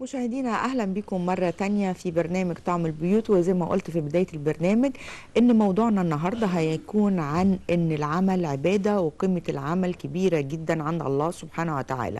مشاهدينا أهلا بكم مرة تانية في برنامج طعم البيوت. وزي ما قلت في بداية البرنامج إن موضوعنا النهاردة هيكون عن إن العمل عبادة وقيمة العمل كبيرة جدا عند الله سبحانه وتعالى.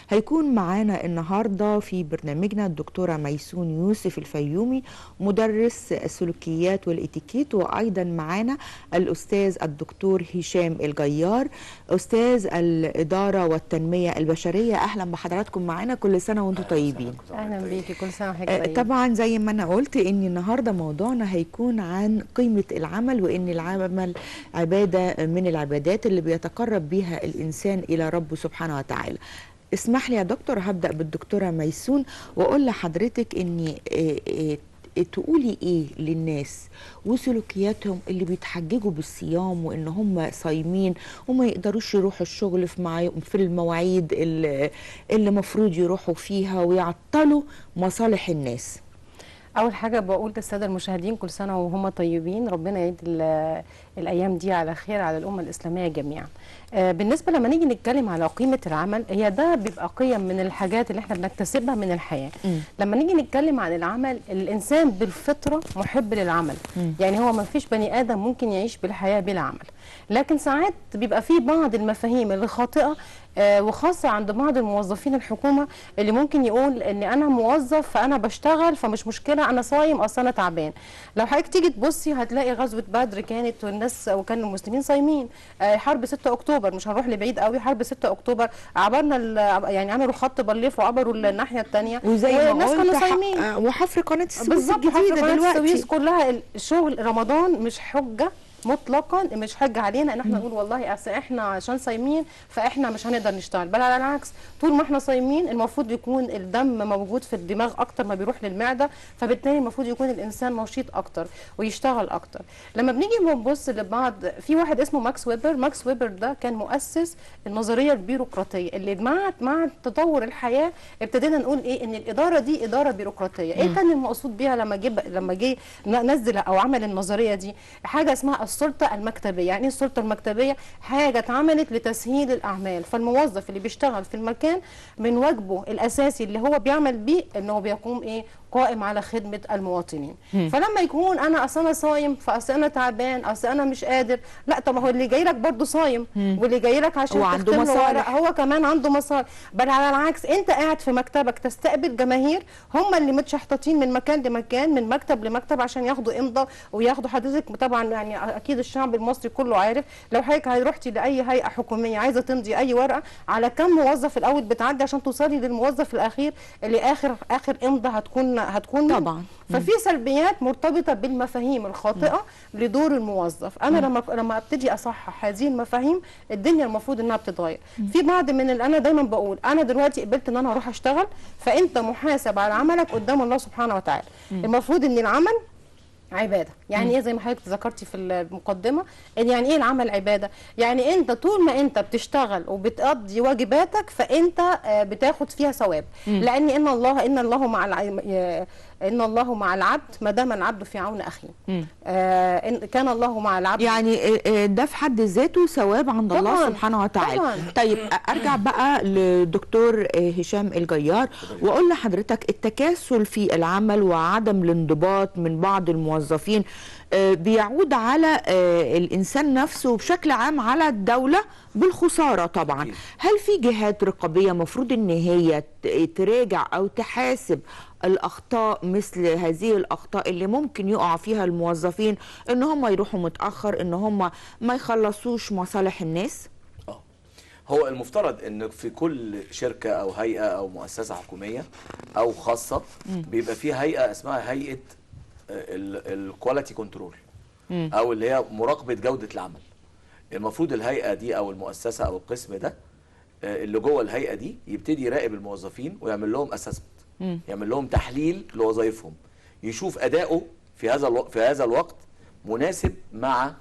هيكون معانا النهاردة في برنامجنا الدكتورة ميسون يوسف الفيومي، مدرس السلوكيات والإتيكيت، وأيضا معانا الأستاذ الدكتور هشام الجيار، أستاذ الإدارة والتنمية البشرية. أهلا بحضراتكم معانا، كل سنة وأنتم طيبين. اهلا بيكي، كل سنة وحضرتك طيب. طبعا زي ما انا قلت ان النهارده موضوعنا هيكون عن قيمة العمل، وان العمل عباده من العبادات اللي بيتقرب بيها الانسان الى ربه سبحانه وتعالى. اسمح لي يا دكتور هبدا بالدكتورة ميسون واقول لحضرتك ان تقولي ايه للناس وسلوكياتهم اللي بيتحججوا بالصيام وان هم صايمين وما يقدروش يروحوا الشغل في المواعيد اللي مفروض يروحوا فيها ويعطلوا مصالح الناس؟ اول حاجة بقول للسادة المشاهدين كل سنة وهم طيبين، ربنا يعيد الايام دي على خير على الامة الاسلامية جميعا. بالنسبة لما نيجي نتكلم على قيمة العمل، هي ده بيبقى قيم من الحاجات اللي احنا بنكتسبها من الحياة. لما نيجي نتكلم عن العمل، الانسان بالفطرة محب للعمل. يعني هو ما فيش بني ادم ممكن يعيش بالحياة بلا عمل، لكن ساعات بيبقى في بعض المفاهيم الخاطئة، وخاصة عند بعض الموظفين الحكومة اللي ممكن يقول ان انا موظف فانا بشتغل فمش مشكلة، انا صايم اصل انا تعبان. لو حضرتك تيجي تبصي هتلاقي غزوة بدر كانت والناس وكان المسلمين صايمين. حرب 6 اكتوبر، مش هنروح لبعيد قوي، حرب 6 اكتوبر عبرنا يعني عملوا خط بليف وعبروا الناحية الثانية وزي ما والناس كانوا صايمين. وحفر قناة السويس بالظبط، حفر الجديدة قناة دلوقتي السويس كلها الشغل. رمضان مش حجه مطلقا، مش حجه علينا ان احنا نقول والله اصل احنا عشان صايمين فاحنا مش هنقدر نشتغل، بل على العكس طول ما احنا صايمين المفروض يكون الدم موجود في الدماغ اكتر ما بيروح للمعدة، فبالتالي المفروض يكون الانسان نشيط اكتر ويشتغل اكتر. لما بنيجي بنبص لبعض، في واحد اسمه ماكس ويبر. ماكس ويبر ده كان مؤسس النظرية البيروقراطية اللي مع تطور الحياة ابتدينا نقول ايه، ان الادارة دي ادارة بيروقراطيه. ايه كان المقصود بيها لما جه نزل او عمل النظرية دي؟ حاجة اسمها السلطة المكتبية. يعني ايه السلطة المكتبية؟ حاجة اتعملت لتسهيل الأعمال، فالموظف اللي بيشتغل في المكان من واجبه الأساسي اللي هو بيعمل بيه ان هو بيقوم ايه؟ قائم على خدمة المواطنين. فلما يكون انا اصل انا صايم، فاصل انا تعبان، اصل انا مش قادر، لا طب ما هو اللي جاي لك برضه صايم، واللي جاي لك عشان عنده مصالح، هو كمان عنده مصالح. بل على العكس انت قاعد في مكتبك تستقبل جماهير هم اللي متشحططين من مكان لمكان، من مكتب لمكتب عشان ياخدوا امضاء وياخدوا حضرتك. طبعا يعني اكيد الشعب المصري كله عارف، لو حضرتك رحتي لاي هيئة حكومية عايزه تمضي اي ورقة، على كم موظف الاول بتعدي عشان توصلي للموظف الاخير اللي اخر امضاء هتكون طبعا. ففي سلبيات مرتبطة بالمفاهيم الخاطئة لدور الموظف. انا لما ابتدي اصحح هذه المفاهيم، الدنيا المفروض انها بتتغير. في بعض من اللي انا دايما بقول، انا دلوقتي قبلت ان انا اروح اشتغل، فانت محاسب على عملك قدام الله سبحانه وتعالى. المفروض ان العمل عباده. يعني ايه؟ زي ما حضرتك ذكرتي في المقدمة، ان يعني ايه العمل عباده؟ يعني انت طول ما انت بتشتغل وبتقضي واجباتك فانت بتاخد فيها ثواب، لان ان الله مع العبد ما دام العبد في عون اخيه. إن كان الله مع العبد، يعني ده في حد ذاته ثواب عند الله سبحانه وتعالى. طبعاً. طيب ارجع بقى لدكتور هشام الجيار واقول لحضرتك التكاسل في العمل وعدم الانضباط من بعض الموظفين بيعود على الإنسان نفسه وبشكل عام على الدولة بالخسارة طبعا. هل في جهات رقابية مفروض ان هي تراجع أو تحاسب الأخطاء مثل هذه الأخطاء اللي ممكن يقع فيها الموظفين، ان هم يروحوا متأخر، ان هم ما يخلصوش مصالح الناس؟ هو المفترض ان في كل شركة او هيئة او مؤسسة حكومية او خاصة بيبقى فيها هيئة اسمها هيئة ال quality control، او اللي هي مراقبة جوده العمل. المفروض الهيئة دي او المؤسسة او القسم ده اللي جوه الهيئة دي يبتدي يراقب الموظفين ويعمل لهم assessment، يعمل لهم تحليل لوظائفهم، يشوف اداؤه في هذا الوقت مناسب مع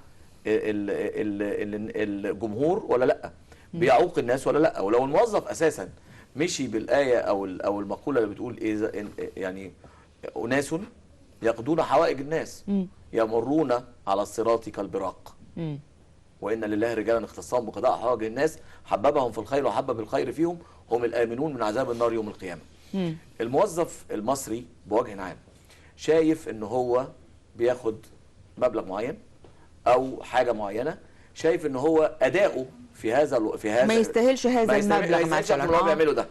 الجمهور ولا لا، بيعوق الناس ولا لا. ولو الموظف اساسا مشي بالايه او المقولة اللي بتقول اذا يعني اناس يقضون حوائج الناس يمرون على الصراط كالبراق، وإن لله رجالا اختصاهم بقضاء حوائج الناس حببهم في الخير وحبب الخير فيهم هم الآمنون من عذاب النار يوم القيامة. الموظف المصري بوجه عام شايف ان هو بياخد مبلغ معين او حاجة معينة، شايف ان هو اداؤه في هذا ما يستاهلش هذا المبلغ مثلا اللي هو بيعمله ده.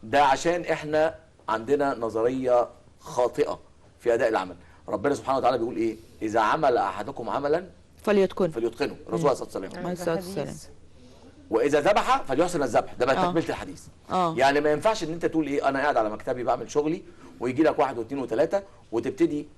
ده عشان احنا عندنا نظرية خاطئه في اداء العمل. ربنا سبحانه وتعالى بيقول ايه؟ اذا عمل احدكم عملا فليتقنه، الرسول صلى الله عليه وسلم. واذا ذبح فليحسن الذبح، ده بقى تكمله الحديث. يعني ما ينفعش ان انت تقول ايه، انا قاعد على مكتبي بعمل شغلي ويجي لك 1 و2 و3 وتبتدي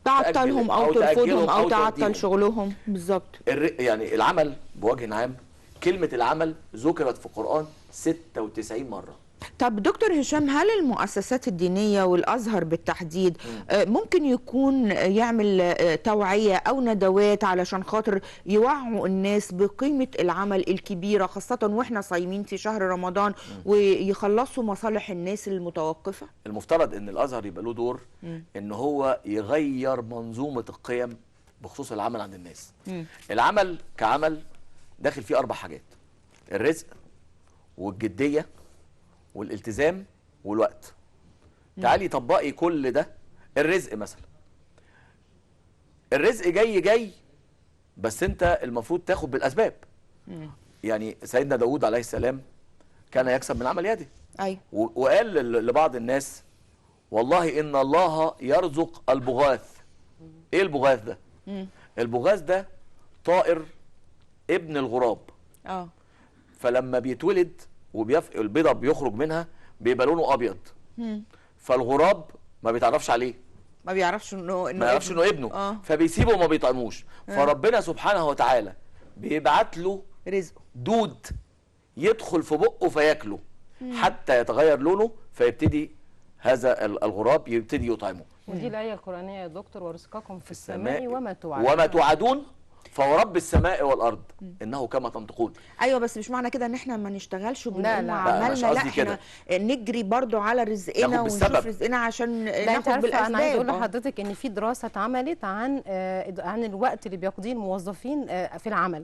تعطلهم او ترفضهم او تعطل شغلهم. بالظبط. يعني العمل بوجه عام، كلمة العمل ذكرت في القران 96 مرة. طب دكتور هشام، هل المؤسسات الدينية والأزهر بالتحديد ممكن يكون يعمل توعية أو ندوات علشان خاطر يوعوا الناس بقيمة العمل الكبيرة، خاصة وإحنا صايمين في شهر رمضان، ويخلصوا مصالح الناس المتوقفة؟ المفترض إن الأزهر يبقى له دور إن هو يغير منظومة القيم بخصوص العمل عند الناس. العمل كعمل داخل فيه 4 حاجات: الرزق والجدية والالتزام والوقت. تعالي طبقي كل ده. الرزق مثلا، الرزق جاي جاي، بس انت المفروض تاخد بالاسباب. يعني سيدنا داود عليه السلام كان يكسب من عمل يده. ايوه. وقال لبعض الناس والله ان الله يرزق البغاث. ايه البغاث ده؟ البغاث ده طائر ابن الغراب. فلما بيتولد البيضة بيخرج منها بيبقى لونه ابيض. فالغراب ما بيتعرفش عليه، ما بيعرفش انه ما يعرفش انه ابنه. فبيسيبه وما بيطعموش. فربنا سبحانه وتعالى بيبعت له رزقه، دود يدخل في بقه فياكله حتى يتغير لونه، فيبتدي هذا الغراب يبتدي يطعمه. ودي الايه القرانية يا دكتور: ورزقكم في السماء وما توعدون. وما توعدون فورب السماء والارض انه كما تنطقون. ايوه، بس مش معنى كده ان احنا ما نشتغلش وبنقوم عملنا، لا احنا نجري برضو على رزقنا ونشوف رزقنا عشان ناخد بالاسباب. انا عايز اقول لحضرتك ان في دراسة اتعملت عن الوقت اللي بيقضيه الموظفين في العمل.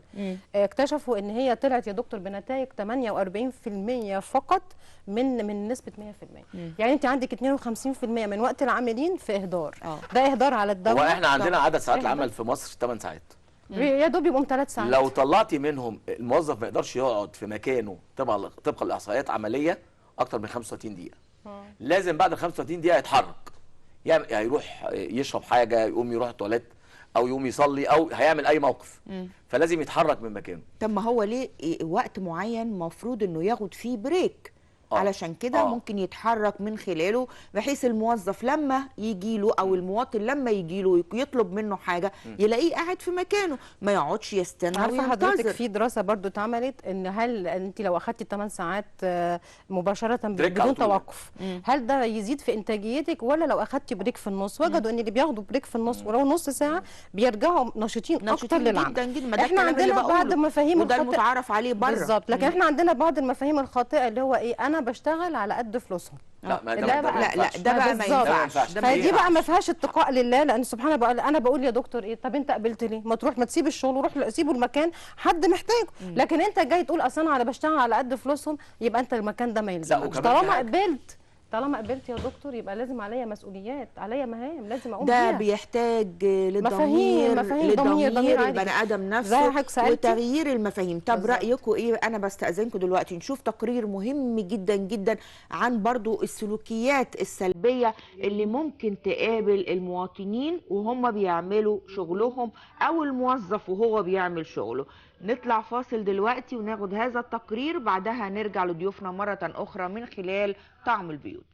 اكتشفوا ان هي طلعت يا دكتور بنتائج 48% فقط من نسبه 100%. يعني انت عندك 52% من وقت العاملين في اهدار. ده اهدار على الدولة. هو احنا عندنا عدد ساعات العمل في مصر 8 ساعات، يا دوب يبقوا 3 ساعات. لو طلعتي منهم الموظف ما يقدرش يقعد في مكانه طبقا لاحصائيات عملية اكتر من 35 دقيقة. لازم بعد 35 دقيقة يتحرك، يعني هيروح يشرب حاجة، يقوم يروح التواليت، او يقوم يصلي، او هيعمل اي موقف. فلازم يتحرك من مكانه. طب ما هو ليه وقت معين مفروض انه ياخد فيه break؟ علشان كده ممكن يتحرك من خلاله، بحيث الموظف لما يجي له او المواطن لما يجي له يطلب منه حاجة يلاقيه قاعد في مكانه، ما يقعدش يستنى وينتظر. عارفه حضرتك في دراسة برضو اتعملت ان هل انت لو اخدتي 8 ساعات مباشرة بدون توقف هل ده يزيد في انتاجيتك، ولا لو اخدتي break في النص؟ وجدوا ان اللي بياخدوا break في النص ولو نص ساعة بيرجعوا نشيطين اكتر للعمل. جدا جدا. احنا عندنا بعض المفاهيم وده المتعارف عليه بره بالظبط، لكن احنا عندنا بعض المفاهيم الخاطئة اللي هو ايه، انا بشتغل على قد فلوسهم. لا ما ده بقى لا لا ده بقى ما ينفعش. فدي بقى ما فيهاش اتقاء لله، لان سبحان الله انا بقول يا دكتور ايه، طب انت قبلت ليه؟ ما تروح ما تسيب الشغل وروح سيبه المكان حد محتاجه. لكن انت جاي تقول اصل انا على بشتغل على قد فلوسهم، يبقى انت المكان ده ما يلزمكش. طالما قبلت يا دكتور يبقى لازم عليا مسؤوليات، عليا مهام لازم اقوم بيها. ده بيحتاج للضمير، للضمير البني ادم نفسه وتغيير المفاهيم. طب رايكم ايه؟ انا بستاذنكم دلوقتي نشوف تقرير مهم جدا جدا عن برضو السلوكيات السلبية اللي ممكن تقابل المواطنين وهم بيعملوا شغلهم، او الموظف وهو بيعمل شغله. نطلع فاصل دلوقتي وناخد هذا التقرير، بعدها نرجع لضيوفنا مرة أخرى من خلال طعم البيوت.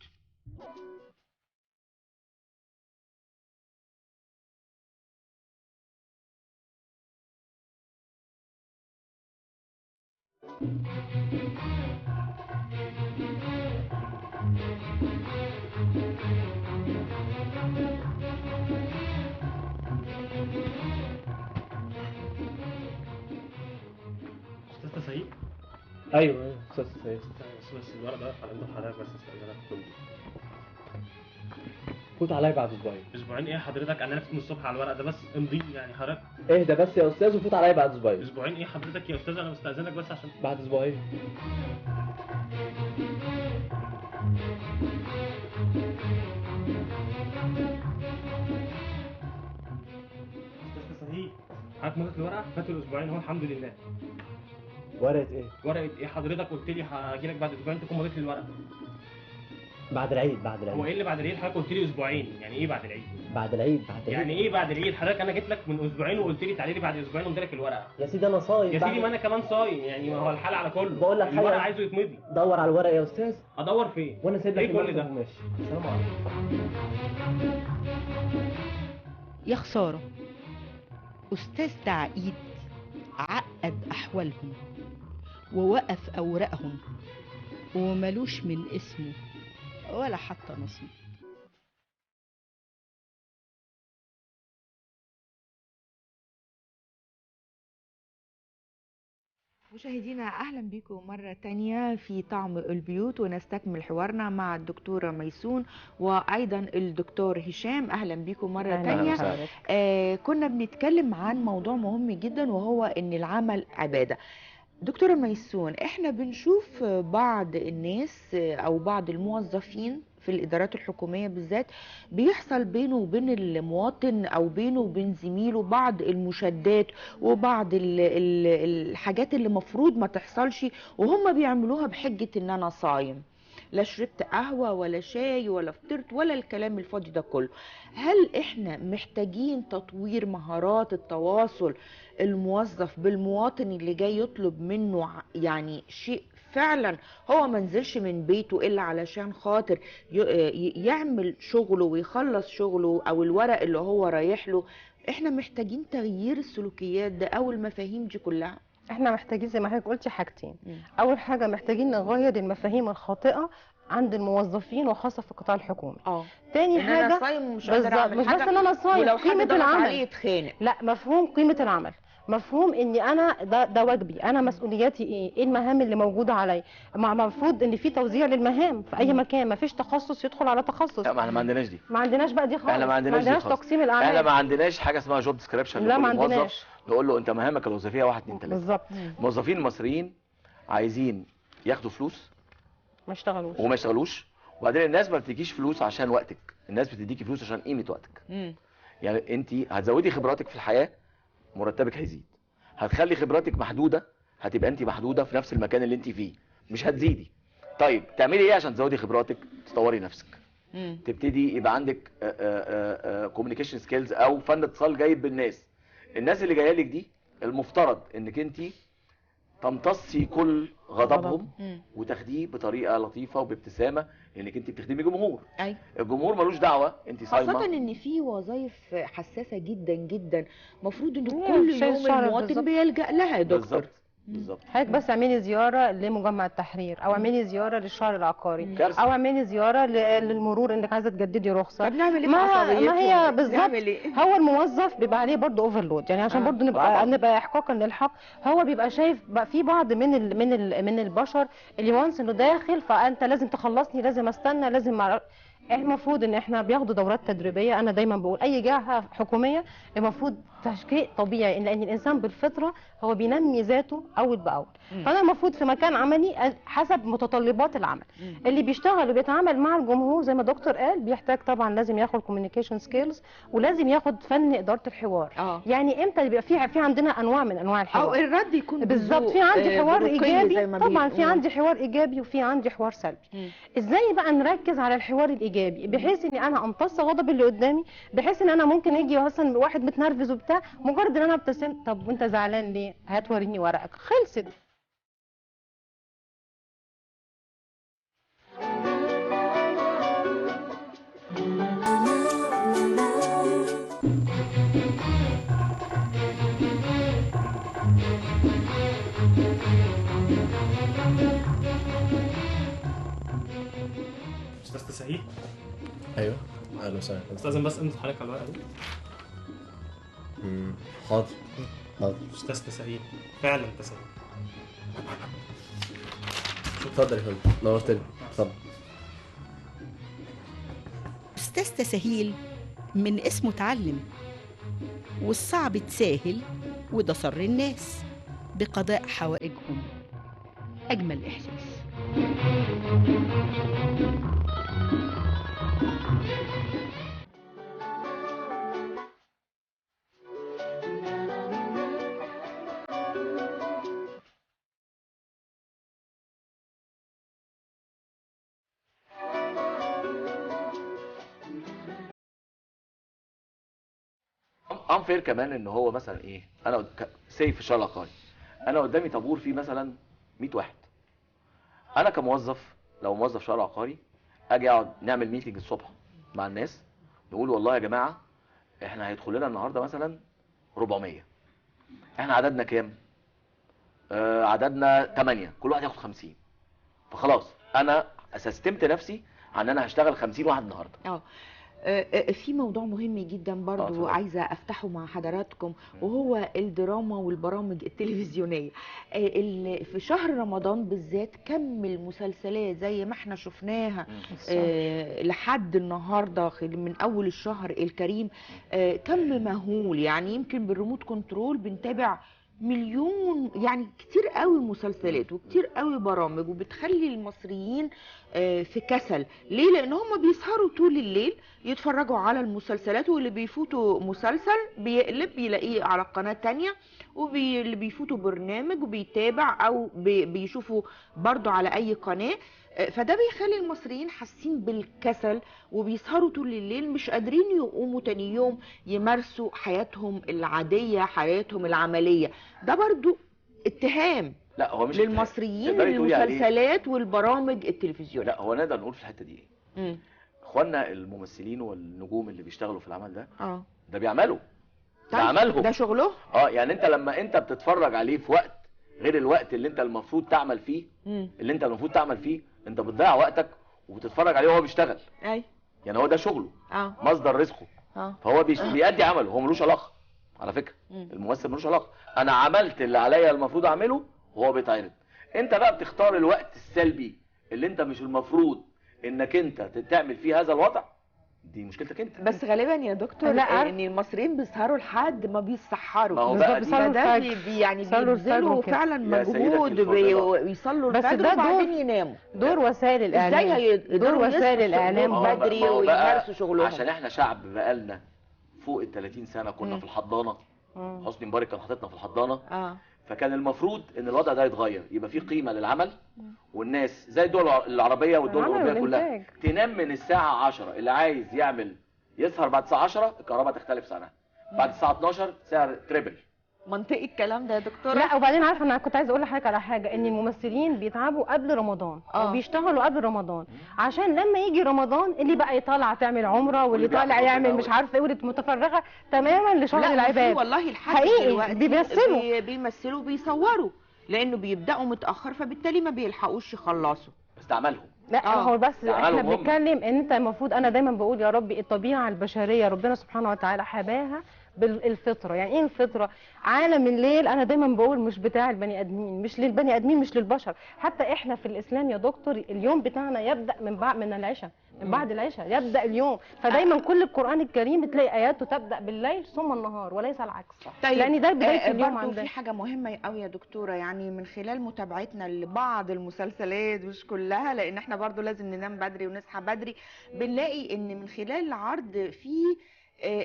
سعيد؟ ايوه ايوه استاذ سعيد. بس الورق ده على عند حضرتك، بس استاذنك تمضي. فوت عليا بعد اسبوعين. اسبوعين ايه حضرتك؟ انا لفت من الصبح على الورق ده، بس امضيه يعني حضرتك. اهدى بس يا استاذ وفوت عليا بعد اسبوعين. اسبوعين ايه حضرتك يا استاذ؟ انا بستاذنك بس عشان بعد اسبوعين. حضرتك مضيت الورقة، فاتوا الاسبوعين اهو الحمد لله. ورقة ايه؟ ورقة ايه حضرتك؟ قلت لي هاجي لك بعد اسبوعين تكون مضيت لي الورقة. بعد العيد. بعد العيد. هو ايه اللي بعد العيد؟ حضرتك قلت لي اسبوعين، يعني ايه بعد العيد؟ بعد العيد. بعد العيد يعني ايه بعد العيد؟ حضرتك انا جيت لك من اسبوعين وقلت لي تعالي لي بعد اسبوعين ومضيت لك الورقة. يا سيدي انا صايم. يا سيدي ما انا كمان صايم، يعني ما هو الحال على كله. بقول لك حاجة، الورق عايزه يتمضي. دور على الورق يا استاذ. ادور فين؟ وانا سايب لك ايه كل ده؟ ماشي. السلام عليكم. يا خسارة، استاذ تعقيد عقد احوالهم ووقف اوراقهم وملوش من اسمه ولا حتى نصيب. مشاهدينا أهلا بكم مرة تانية في طعم البيوت، ونستكمل حوارنا مع الدكتورة ميسون وأيضا الدكتور هشام. أهلا بكم مرة تانية. كنا بنتكلم عن موضوع مهم جدا، وهو أن العمل عبادة. دكتورة ميسون، احنا بنشوف بعض الناس أو بعض الموظفين في الإدارات الحكومية بالذات بيحصل بينه وبين المواطن أو بينه وبين زميله بعض المشادات وبعض الحاجات اللي مفروض ما تحصلش، وهم بيعملوها بحجة إن أنا صايم، لا شربت قهوة ولا شاي ولا فطرت ولا الكلام الفاضي ده كله. هل احنا محتاجين تطوير مهارات التواصل الموظف بالمواطن اللي جاي يطلب منه يعني شيء فعلا هو ما نزلش من بيته الا علشان خاطر يعمل شغله ويخلص شغله او الورق اللي هو رايح له؟ احنا محتاجين تغيير السلوكيات ده او المفاهيم دي كلها. احنا محتاجين زي ما حضرتك قلتي حاجتين. اول حاجة محتاجين نغير المفاهيم الخاطئة عند الموظفين وخاصة في القطاع الحكومي. تاني حاجة انا صايم ومش قادر اعمل مش بس ان انا صايم، قيمة العمل يتخانق. لا، مفهوم قيمة العمل، مفهوم اني انا ده واجبي، انا مسؤولياتي ايه، ايه المهام اللي موجودة عليا. مع المفروض ان في توزيع للمهام في اي مكان، ما فيش تخصص يدخل على تخصص. لا، ما احنا ما عندناش دي، ما عندناش بقى دي خالص. احنا ما عندناش تقسيم الاعمال، احنا ما عندناش حاجة اسمها job description. لا، ما عندناش. نقول له انت مهامك الوظيفية 1 2 3 بالظبط. الموظفين المصريين عايزين ياخدوا فلوس ما يشتغلوش وما يشتغلوش. وبعدين الناس ما بتديكيش فلوس عشان وقتك، الناس بتديكي فلوس عشان قيمة وقتك. يعني انت هتزودي خبراتك في الحياة، مرتبك هيزيد. هتخلي خبراتك محدودة، هتبقى انت محدودة في نفس المكان اللي انت فيه، مش هتزيدي. طيب تعملي ايه عشان تزودي خبراتك؟ تطوري نفسك. تبتدي يبقى عندك communication skills او فن اتصال جيد بالناس. الناس اللي جاية لك دي المفترض انك انت تمتصي كل غضبهم وتاخديه بطريقة لطيفة وبابتسامه، لانك انت بتخدمي جمهور. أيوة. الجمهور ملوش دعوه انت صايمه، خاصة ان في وظائف حساسة جدا جدا المفروض ان كل يوم المواطن بيلجأ لها يا دكتور. بالظبط بالظبط. حضرتك بس اعملي زيارة لمجمع التحرير، او اعملي زيارة للشهر العقاري، او اعملي زيارة للمرور انك عايزه تجددي رخصه. طب نعمل ايه؟ ما هي بالظبط هو الموظف بيبقى عليه برضه overload، يعني عشان برضه نبقى احقاقا للحق، هو بيبقى شايف بقى في بعض من ال من ال من البشر اللي once انه داخل، فانت لازم تخلصني، لازم استنى، لازم المفروض ان احنا بياخدوا دورات تدريبية. انا دايما بقول اي جهة حكومية المفروض تشكيل طبيعي، لان الانسان بالفطرة هو بينمي ذاته اول باول. فانا المفروض في مكان عملي حسب متطلبات العمل. اللي بيشتغل وبيتعامل مع الجمهور زي ما دكتور قال بيحتاج طبعا لازم ياخد communication skills، ولازم ياخد فن ادارة الحوار. يعني امتى بيبقى في عندنا انواع من انواع الحوار، او الرد يكون بالظبط. في عندي حوار ايجابي طبعا، في عندي حوار ايجابي وفي عندي حوار سلبي. ازاي بقى نركز على الحوار الايجابي بحيث اني انا امتص غضب اللي قدامي، بحيث ان انا ممكن اجي مثلا واحد متنرفز وبتاع، مجرد ان انا ابتسمت، طب وانت زعلان ليه؟ هات وريني ورقك، خلصت. استاذ تسهيل. ايوه اهلا وسهلا. استاذن بس امضي حضرتك على الورقة دي. حاضر حاضر. استاذ تسهيل، فعلا تسهيل. اتفضل يا فندم، نورتني. اتفضل. استاذ تسهيل من اسمه اتعلم، والصعب تساهل، وده سر الناس بقضاء حوائجهم. اجمل احساس. unfair كمان ان هو مثلا ايه، انا سيف في الشارع العقاري، انا قدامي طابور فيه مثلا 100 واحد. انا كموظف، لو موظف شارع عقاري، اجي اقعد نعمل meeting الصبح مع الناس، نقول والله يا جماعة احنا هيدخل لنا النهارده مثلا 400، احنا عددنا كام؟ عددنا 8، كل واحد ياخد 50. فخلاص انا سستمت نفسي عن انا هشتغل 50 واحد النهارده. في موضوع مهم جدا برضو عايزة أفتحه مع حضراتكم، وهو الدراما والبرامج التلفزيونية. في شهر رمضان بالذات كم المسلسلات زي ما احنا شفناها لحد النهاردة من أول الشهر الكريم، كم مهول. يعني يمكن بالريموت كنترول بنتابع مليون، يعني كتير قوي مسلسلات وكتير قوي برامج، وبتخلي المصريين في كسل. ليه؟ لان هم بيسهروا طول الليل يتفرجوا على المسلسلات، واللي بيفوتوا مسلسل بيقلب يلاقيه على قناة تانية، واللي بيفوتوا برنامج وبيتابع او بيشوفوا برضو على اي قناة. فده بيخلي المصريين حاسين بالكسل وبيسهروا طول الليل، مش قادرين يقوموا تاني يوم يمارسوا حياتهم العادية، حياتهم العملية. ده برضو اتهام. لا هو مش للمصريين للمسلسلات والبرامج التلفزيونية. لا هو نقدر نقول في الحتة دي ايه؟ اخواننا الممثلين والنجوم اللي بيشتغلوا في العمل ده، ده بيعملوا، ده عملهم، ده شغله. يعني انت لما انت بتتفرج عليه في وقت غير الوقت اللي انت المفروض تعمل فيه، اللي انت المفروض تعمل فيه، انت بتضيع وقتك وبتتفرج عليه وهو بيشتغل. اي يعني هو ده شغله، مصدر رزقه. فهو بيأدي عمله، هو ملوش علاقة على فكرة. الممثل ملوش علاقة، انا عملت اللي عليا المفروض اعمله وهو بيتعرض. انت بقى بتختار الوقت السلبي اللي انت مش المفروض انك انت تعمل فيه هذا الوضع، دي مشكلتك انت. بس غالبا يا دكتور ان المصريين بيسهروا لحد ما بيسحروا. ما هو بقى ده يعني بيبذلوا فعلا مجهود، ويصلوا الفجر وبعدين يناموا. دور وسائل الاعلام، ازاي دور وسائل الاعلام بدري ويمارسوا شغلهم؟ عشان احنا شعب بقالنا فوق ال 30 سنة كنا في الحضانة. حسني مبارك كان حاططنا في الحضانة. فكان المفروض ان الوضع ده يتغير، يبقى في قيمة للعمل، والناس زي الدول العربية والدول الاوروبية كلها تنام من الساعة 10، اللي عايز يعمل يسهر بعد الساعة 10 الكهرباء تختلف سعرها، بعد الساعة 12 سعر triple. منطقي الكلام ده يا دكتورة؟ لا وبعدين عارفه انا كنت عايزه اقول لحضرتك على حاجة، ان الممثلين بيتعبوا قبل رمضان وبيشتغلوا قبل رمضان، عشان لما يجي رمضان اللي بقى يطلع تعمل عمره، واللي طالع يعمل مش عارفه ايه، واللي متفرغه تماما لشغل العباد. والله الحاج حقيقي بيمثلوا بيمثلوا بيصوروا، لانه بيبداوا متاخر فبالتالي ما بيلحقوش يخلصوا. بس ده عملهم. لا هو بس احنا بنتكلم ان انت المفروض، انا دايما بقول يا ربي الطبيعة البشرية ربنا سبحانه وتعالى حباها بالفطرة. يعني ايه الفطرة؟ عالم الليل انا دايما بقول مش بتاع البني ادمين، مش للبني ادمين، مش للبشر. حتى احنا في الاسلام يا دكتور اليوم بتاعنا يبدا من بعد من العشاء، من بعد العشاء يبدا اليوم. فدايما كل القران الكريم بتلاقي اياته تبدا بالليل ثم النهار وليس العكس. طيب لان ده بداية اليوم عندنا. في حاجة مهمة قوي يا دكتورة، يعني من خلال متابعتنا لبعض المسلسلات مش كلها، لان احنا برضو لازم ننام بدري ونصحى بدري، بنلاقي ان من خلال العرض في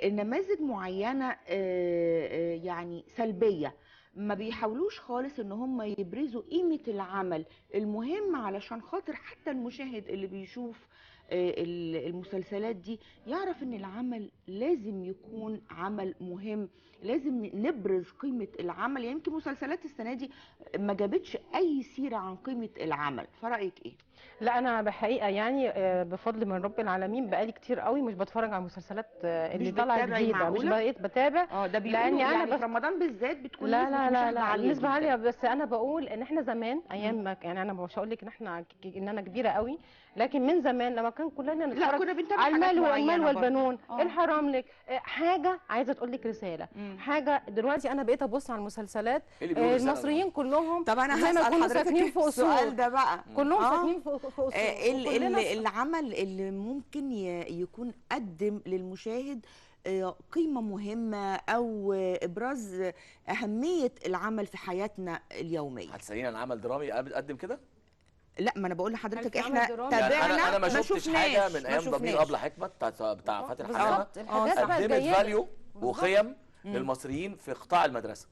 نماذج معينة يعني سلبية، ما بيحاولوش خالص ان هم يبرزوا قيمة العمل المهم، علشان خاطر حتى المشاهد اللي بيشوف المسلسلات دي يعرف ان العمل لازم يكون عمل مهم، لازم نبرز قيمة العمل. يعني يمكن مسلسلات السنة دي ما جابتش اي سيرة عن قيمة العمل، فرأيك ايه؟ لا انا بحقيقة يعني بفضل من رب العالمين بقالي كتير قوي مش بتفرج على المسلسلات اللي طالعه جديدة، مش بقيت بتابع. ده بيقولوا لاني انا في رمضان بالذات بتكون لا لا لا لا النسبة عالية. بس انا بقول ان احنا زمان ايام ما يعني انا مش هقول لك ان احنا ان انا كبيرة قوي، لكن من زمان لما كان كلنا نتفرج على المال والمال والبنون، الحرام لك حاجة عايزه تقول لك رسالة. حاجة دلوقتي انا بقيت ابص على المسلسلات المصريين كلهم. طب انا هسال حضرتك السؤال ده بقى، كلهم ساكنين فوق قصور. العمل اللي ممكن يكون قدم للمشاهد قيمة مهمة أو إبراز أهمية العمل في حياتنا اليومية. هتسأليني عن عمل درامي قدم كده؟ لا ما أنا بقول لحضرتك إحنا تابعنا، يعني أنا ما شفتش حاجة من أيام ضمير أبلة حكمت بتاع فاتن حمامة قدمت value وقيم للمصريين في قطاع المدرسة.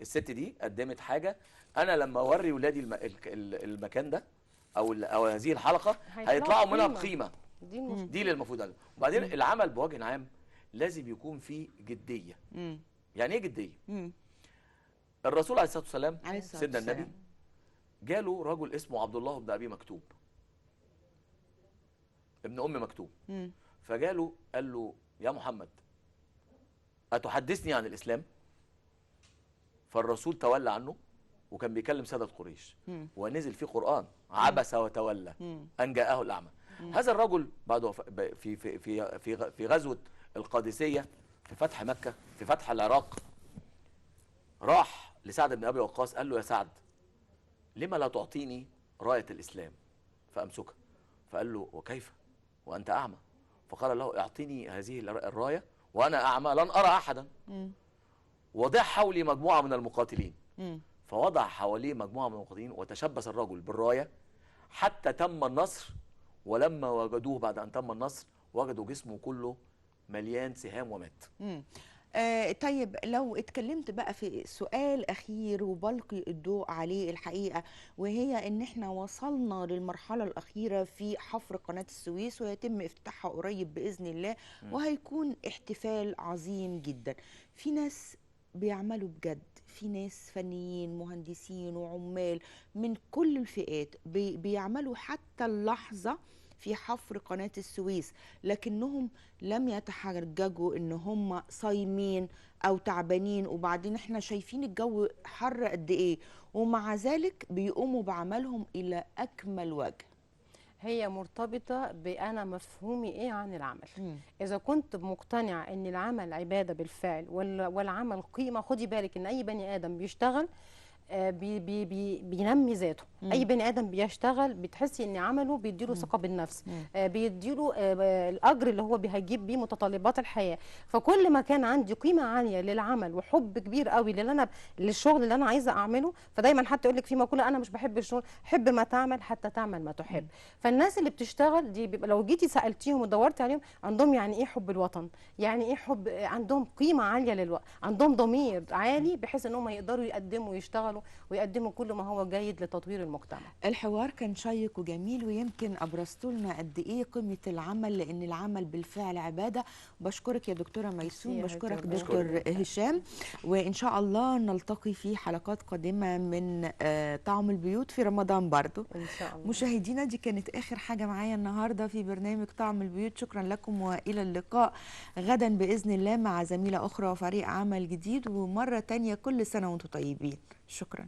الست دي قدمت حاجة، أنا لما أوري ولادي المكان ده أو هذه الحلقة هيطلعوا منها بقيمة. دي اللي المفروض. وبعدين العمل بوجه عام لازم يكون في جدية. يعني ايه جدية؟ الرسول عليه الصلاة والسلام، عليه الصلاة سيدنا والسلام. النبي جاله رجل اسمه عبد الله بن ابي مكتوب، ابن ام مكتوب. فجاله قال له يا محمد اتحدثني عن الاسلام؟ فالرسول تولى عنه، وكان بيكلم سادة قريش، ونزل فيه قرآن عبس وتولى أن جاءه الأعمى. هذا الرجل بعد في في في في في غزوة القادسية، في فتح مكة، في فتح العراق، راح لسعد بن أبي وقاص قال له يا سعد لما لا تعطيني راية الإسلام فأمسكها؟ فقال له وكيف وأنت أعمى؟ فقال له اعطيني هذه الراية وأنا أعمى لن أرى أحدا، وضع حولي مجموعة من المقاتلين. فوضع حواليه مجموعة من المقاتلين وتشبث الرجل بالراية حتى تم النصر. ولما وجدوه بعد أن تم النصر وجدوا جسمه كله مليان سهام ومات. طيب لو اتكلمت بقى في سؤال أخير وبلقي الضوء عليه الحقيقة، وهي إن احنا وصلنا للمرحلة الأخيرة في حفر قناة السويس، ويتم افتتاحها قريب بإذن الله، وهيكون احتفال عظيم جدا. في ناس بيعملوا بجد، في ناس فنيين مهندسين وعمال من كل الفئات بيعملوا حتى اللحظة في حفر قناة السويس، لكنهم لم يتحججوا ان هم صايمين او تعبانين، وبعدين احنا شايفين الجو حر قد ايه، ومع ذلك بيقوموا بعملهم الى اكمل وجه. هي مرتبطة بأنا مفهومي إيه عن العمل. إذا كنت مقتنع إن العمل عبادة بالفعل والعمل قيمة، خدي بالك إن أي بني آدم بيشتغل بي بي بي بينمي ذاته. أي بني آدم بيشتغل بتحسي إن عمله بيديله ثقة بالنفس، بيديله الأجر اللي هو بيجيب بيه متطلبات الحياة. فكل ما كان عندي قيمة عالية للعمل وحب كبير قوي للي أنا للشغل اللي أنا عايزة أعمله، فدايما حتى يقول لك في مقولة أنا مش بحب الشغل، حب ما تعمل حتى تعمل ما تحب. فالناس اللي بتشتغل دي بيبقى لو جيتي سألتيهم ودورتي عليهم عندهم يعني إيه حب الوطن، يعني إيه حب، عندهم قيمة عالية للوقت، عندهم ضمير عالي بحيث إن هم يقدروا يقدموا ويشتغلوا ويقدموا كل ما هو جيد لتطوير المجتمع. الحوار كان شيق وجميل، ويمكن ابرزتوا لنا قد ايه قيمة العمل، لان العمل بالفعل عباده. بشكرك يا دكتورة ميسون، بشكرك دكتور هشام، وان شاء الله نلتقي في حلقات قادمة من طعم البيوت في رمضان برضو ان شاء الله. مشاهدينا دي كانت اخر حاجة معايا النهارده في برنامج طعم البيوت. شكرا لكم والى اللقاء غدا باذن الله مع زميله اخرى وفريق عمل جديد، ومرة تانية كل سنة وانتم طيبين. شكرا.